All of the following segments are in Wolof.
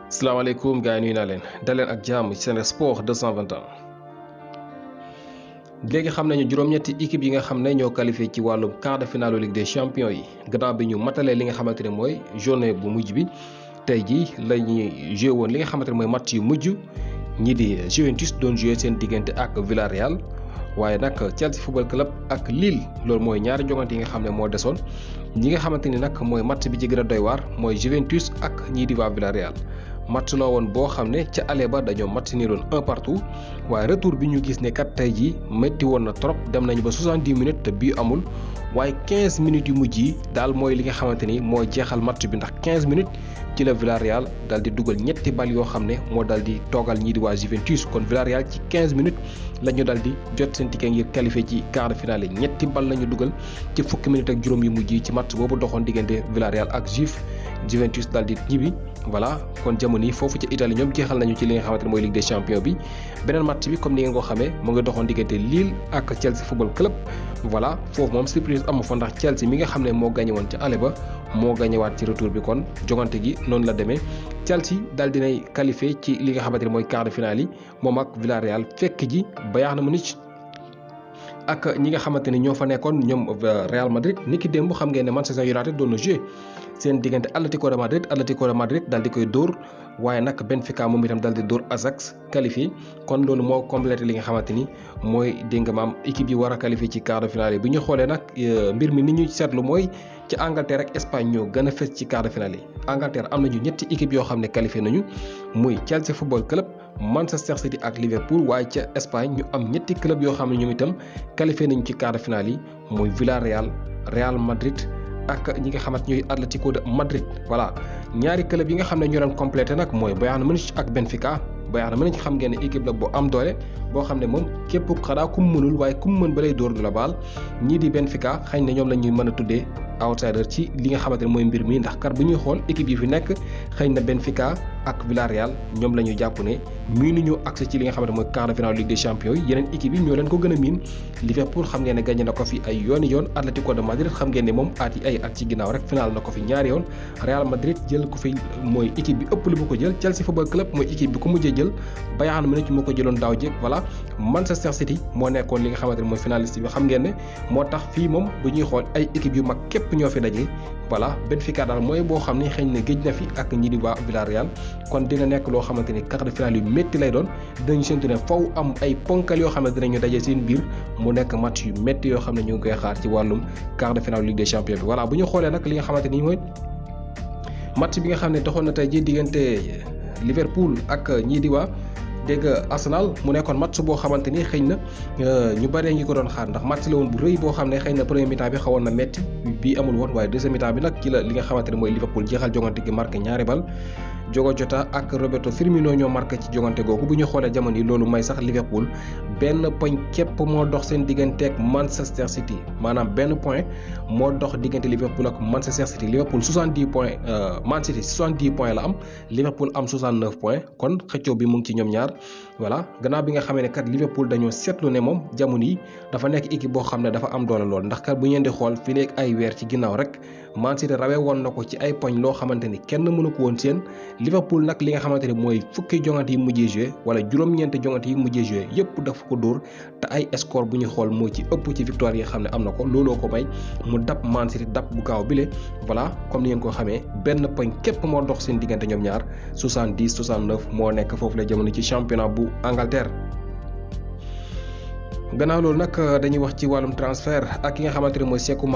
salaamaaleykum gars yi nuyu naa leen daleen ak jàmm ci Sen Sport 221 léegi xam nañu juróom-ñetti équipe yi nga xam ne ñoo qualifié ci wàllum quart de finale Ligue des champions yi gannaaw bi ñu matalee li nga xamante ne mooy journée bu mujj bi tey jii la ñuy joué woon li nga xamante ne mooy match yu mujj ñii di Juventus doon joué seen diggante ak Villarreal waaye nag Chelsea football club ak Lille loolu mooy ñaari jongante yi nga xam ne moo desoon ñi nga xamante ni nag mooy match bi ci gën a doy waar mooy Juventus ak ñii di waa Villarreal. match la woon boo xam ne ca aller ba dañoo match ni doon un partout waaye retour bi ñu gis ne kat tey jii métti woon na trop dem nañu ba 70 minutes te bii amul waaye 15 minutes yu mujj yi daal mooy li nga xamante ni moo jeexal match bi ndax 15 minutes ci la Villarreal daal di dugal ñetti bal yoo xam ne moo daal di toogal ñii di waa Juventus kon Villarreal ci 15 minutes la ñu daal di jot seen ticket ngir qualifié ci quart de finale yi ñetti bal la ñu dugal ci fukki minutes ak juróom yu mujj yi ci match boobu doxoon diggante Villarreal ak Juventus daal di ñibbi. voilà kon jamono yi foofu ca Italie ñoom jeexal nañu ci li nga xamante ne mooy Ligue des champions bi beneen match bi comme ni ngeen ko xamee mu ngi doxoon diggante Lille ak Chelsea football club voilà foofu moom surprise amu fa ndax Chelsea mi nga xam ne moo gagné woon ca aller ba moo gagné waat ci retour bi kon jogante gi noonu la demee Chelsea daal dinay qualifié ci li nga xamante ne mooy quart de finale yi moom ak Villarreal fekk ji Bayern Munich ak ñi nga xamante ni ñoo fa nekkoon ñoom Real Madrid niki démb xam ngeen ne Manchester United doon na joué seen diggante Atlético de Madrid daal di koy dóor waaye nag Benfica moom itam daal di dóor Ajax qualifié kon loolu moo complété li nga xamante ni mooy dégg nga maam équipe yi war a qualifié ci quart de finale yi bu ñu xoolee nag mbir mi ni ñu seetlu mooy ci Angleterre ak Espagne ñoo gën a fës ci quart de finale yi Angleterre am nañu ñetti équipe yoo xam ne qualifié nañu muy Chelsea football club Manchester City ak Liverpool waaye ca Espagne ñu am ñetti club yoo xam ne ñoom itam qualifié nañu ci quart de finale yi muy Villarreal Real Madrid ak ñi nga xamante ñooy Atlético de Madrid voilà ñaari club yi nga xam ne ñoo doon complété nag mooy Bayern Munich ak Benfica Bayern Munich xam ngeen ne équipe la bu am doole boo xam ne moom képp xanaa ku mu mënul waaye ku mu mën ba lay dóor du la baal ñii di Benfica xañ na ñoom la ñuy mën a tuddee outsider ci li nga xamante ne mooy mbir mi ndax kat bu ñuy xool équipe yi fi nekk xëy na Benfica ak Villarreal ñoom la ñu jàpp ne miinu ñu accès ci li nga xamante mooy quart de finale Ligue des champions yi yeneen équipe yi ñoo leen ko gën a miin Liverpool xam ngeen ne gagné na ko fi ay yooni yoon Atlético de Madrid xam ngeen ne moom ay at ci ginnaaw rek final na ko fi ñaari yoon Real Madrid jël ko fi mooy équipe bi ëpp li mu ko jël Chelsea football club mooy équipe bi ko mujjee jël Bayern Munich moo ko jëloon daaw jéeg voilà Manchester City moo nekkoon li nga xamante ne mooy finaliste bi xam ngeen ne moo tax fii moom bu ñuy xool ay équipe yu mag képp ñoo fi daje voilà Benfica daal mooy boo xam ne xëy na géej na fi ak ñi di waa Villarreal kon dina nekk loo xamante ni quart de finale yu métti lay doon dinañu séntu ne faw am ay ponkal yoo xam ne dinañu daje seen biir mu nekk match yu métti yoo xam ne ñu ngi koy xaar ci wàllum quart de finale Ligue des champions bi voilà bu ñu xoolee nag li nga xamante ni mooy match bi nga xam ne doxoon na tey ji diggante Liverpool ak ñii di waa dégg Arsenal mu nekkoon match boo xamante ni xëy na ñu bëree ngi ko doon xaar ndax match la woon bu rëy boo xam ne xëy na premier mi-temps bi xawoon na metti bii amul woon waaye deuxième mi-temps bi nag ci la li nga xamante ne mooy Liverpool jeexal jongante gi marqué ñaari bal Diogo Jota ak Roberto Firmino ñoo marqué ci jongante googu bu ñu xoolee jamono yi loolu may sax Liverpool benn poñ képp moo dox seen digganteeg Manchester City maanaam benn point moo dox diggante Liverpool ak Manchester City Liverpool 70 points Man City 70 points la am Liverpool am 69 points kon xëccoo bi mu ngi ci ñoom ñaar voilà gannaaw bi nga xamee ne kat Liverpool dañoo seetlu ne moom jamono yi dafa nekk équipe boo xam ne dafa am doole lool ndax kat bu ngeen di xool fi nekk ay weer ci ginnaaw rek Man City rawee woon na ko ci ay poñ loo xamante ni kenn mënu ko woon seen Liverpool nag li nga xamante ni mooy fukki jongante yi mujjee joué wala juróom-ñeenti jongante yi mujjee joué yëpp dafa ko dóor te ay score bu ñu xool moo ci ëpp ci victoire yi nga xam ne am na ko looloo ko may mu dab Man City dab bu gaaw bile voilà comme ni ngeen ko xamee benn poñ képp moo dox seen diggante ñoom ñaar 70 69 moo nekk foofu la jamono ci championnat bu Angleterre. gannaaw loolu nag dañuy wax ci wàllum transfert ak ki nga xamante ne mooy Sékou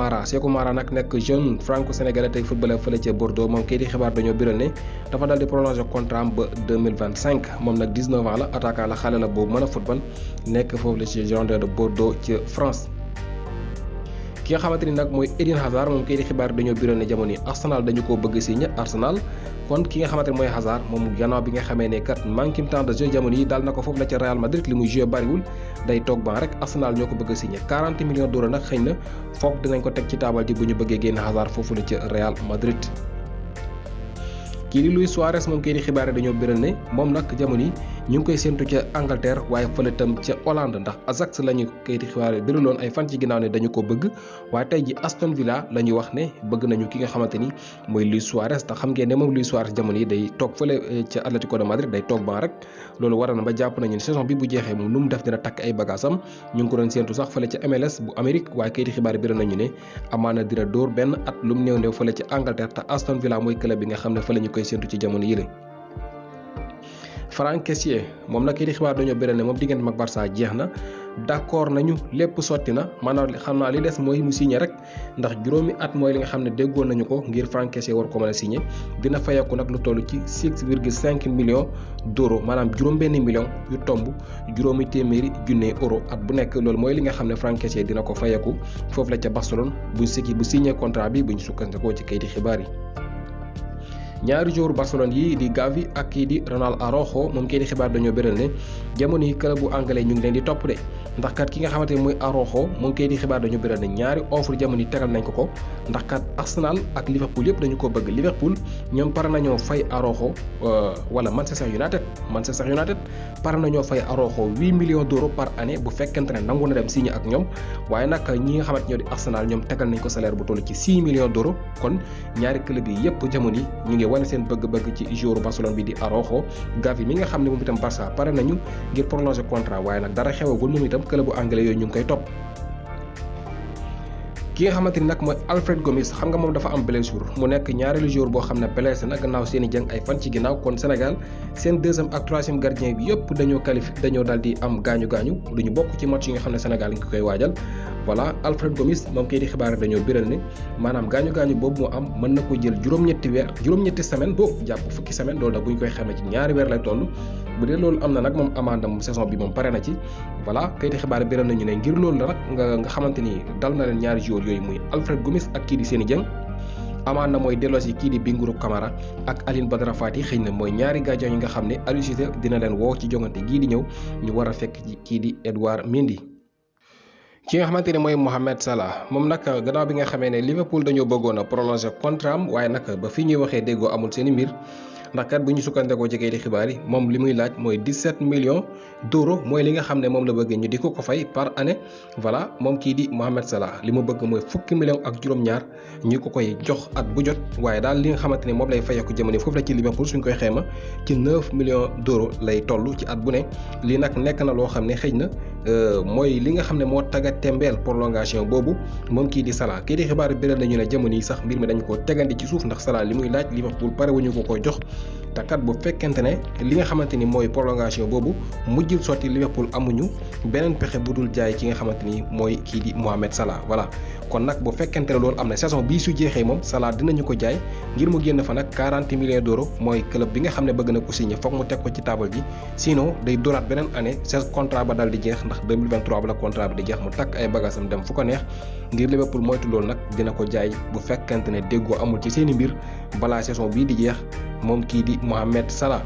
Mara nag nekk jeune franco-sénégalais tey footballeur fële ca Bordeaux moom kii di xibaar dañoo biral ne dafa daal di prolonger contrat am ba 2025 moom nag 19 ans la attaquant la xale la boobu mën a football nekk foofu la ci Girondins de Bordeaux ci France. ki nga xamante ni nag mooy Eden Hazard moom kii di xibaar dañoo biral ne jamono yi Arsenal dañu koo bëgg signé Arsenal kon ki nga xamante ne mooy Hazard moom gannaaw bi nga xamee ne kat manqué temps de jeu jamono yi daal na ko foofu la ca Real Madrid li muy joué bariwul day toog ban rek Arsenal ñoo ko bëgg a signé 40 millions d'euros nag xëy na foog dinañ ko teg ci taabal ji bu ñu bëggee génn Hazard foofu la ca Real Madrid. kii di Luis Suarez moom kii di xibaar dañoo biral ne moom nag jamono yi ñu ngi koy séntu ca Angleterre waaye fële tam ca Hollande ndax Ajax la ñu kayiti xibaar yi biraloon ay fan ci ginnaaw ne dañu ko bëgg waaye tey ji Aston Villa la ñu wax ne bëgg nañu ki nga xamante ni mooy Luis Suarez te xam ngeen ne moom Luis Suarez jamono yi day toog fële ca Atlético de Madrid day toog ban rek loolu waral na ba jàpp nañu ne saison bi bu jeexee moom nu mu def dina takk ay bagaasam ñu ngi ko doon séentu sax fële ca MLS bu Amérique waaye kayiti xibaar yi biral nañu ne amaana dina dóor benn at lu mu néew fële ca Angleterre te Aston Villa mooy club bi nga xam ne fa la ñu koy séntu ci jamono yële. Franck Kessié moom nag kayiti xibaar dañoo biral ne moom diggante mag Barça jeex na d'accord nañu lépp sotti na maanaam xam naa li des mooy mu signé rek ndax juróomi at mooy li nga xam ne déggoon nañu ko ngir Franck Kessié war ko mën a signé dina fayeeku nag lu toll ci 6,5 millions d'euros maanaam juróom-benn million yu tomb juróomi téeméeri junne euro at bu nekk loolu mooy li nga xam ne Franck Kessié dina ko fayeeku foofu la ca Barcelone bu signé contrat bi bu ñu sukkandikoo ci kayiti xibaar yi. ñaari joueur Barcelone yi di Gavi ak kii di Ronald Araujo moom kii di xibaar dañoo bëral ne jamono yi club bu anglais ñu ngi leen di topp de ndax kat ki nga xamante ne mooy Araujo moom kii di xibaar dañoo bëral ne ñaari offre jamono yi tegal nañ ko ndax kat Arsenal ak Liverpool yëpp dañu ko bëgg Liverpool ñoom pare nañoo fay Araujo wala Manchester United pare nañoo fay Araujo 8 millions d'euros par année bu fekkente ne nangu na dem signé ak ñoom waaye nag ñi nga xamante ñoo di Arsenal ñoom tegal nañ ko salaire bu toll ci 6 millions d'euros kon ñaari club yi yëpp jamono yi ñu ngi wane seen bëgg-bëgg ci joueur Barcelone bi di Araujo Gavi mi nga xam ne moom itam Barça pare nañu ngir prolonger contrat waaye nag dara xewagul moom itam club bu anglais yooyu ñu ngi koy topp. ki nga xamante ni nag mooy Alfred Gomis xam nga moom dafa am blessure mu nekk ñaareelu joueur boo xam ne blessé na gannaaw seen i jëng ay fan ci ginnaaw kon Sénégal seen deuxième ak troisième gardien bi yëpp dañoo daal di am gaañu du ñu bokk ci match yi nga xam ne Sénégal ngi koy waajal. voilà Alfred Gomis moom kay di xibaar dañoo biral ne maanaam gaañu boobu moo am mën na ko jël juróom-ñetti semaine boobu jàpp fukki semaine loolu nag bu ñu koy xamee ci ñaari weer lay toll bu dee loolu am na nag moom amaana moom saison bi moom pare na ci voilà kay di xibaar biral nañu ne ngir loolu la nag nga xamante ni dal na leen ñaari joueurs yooyu muy Alfred Gomis ak kii di Seny Dieng amaan na mooy delloosi kii di Bingourou Kamara ak Aline Badara Fati xëy na mooy ñaari gardien yi nga xam ne Aliou Cissé dina leen woo ci jongante gii di ñëw ñu war a fekk ci kii di Edouard Mendy. ki nga xamante ne mooy Mohamed Salah moom nag gannaaw bi nga xamee ne Liverpool dañoo bëggoon a prolonger contrat am waaye nag ba fi ñuy waxee déggoo amul seen i mbir ndax kat bu ñu sukkandekoo ci kayiti xibaar yi moom li muy laaj mooy 17 millions d'euros mooy li nga xam ne moom la bëgg ñu di ko fay par année voilà moom kii di Mohamed Salah li mu bëgg mooy fukki millions ak juróom-ñaar ñu ko koy jox at bu jot waaye daal li nga xamante ne moom lay fayeeku jamono foofu la ci Liverpool suñ koy xeema ci 9 millions d'euros lay toll ci at bu ne lii nag nekk na loo xam ne xëy na mooy li nga xam ne moo taga tembeel prolongation boobu moom kii di Salah kii di xibaar biral nañu ne jamono yi sax mbir mi dañ ko tegandi ci suuf ndax Salah li muy laaj Liverpool pare wuñu ko jox te kat bu fekkente ne li nga xamante ni mooy prolongation boobu mujjul sotti Liverpool amuñu beneen pexe bu dul jaay ki nga xamante ni mooy kii di Mohamed Salah voilà kon nag bu fekkente ne loolu am na saison bii su jeexee moom Salah dinañu ko jaay ngir mu génn fa nag 40 millions d'euros mooy club bi nga xam ne bëgg na ko signé foog mu teg ko ci table ji sinon day dooraat beneen année sa contrat ba daal di jeex ndax 2023 ba la contrat bi di jeex mu takk ay bagaasam dem fu ko neex ngir Liverpool moytu loolu nag dina ko jaay bu fekkente ne déggoo amul ci seeni mbir balaa saison bii di jeex moom kii di Mohamed Salah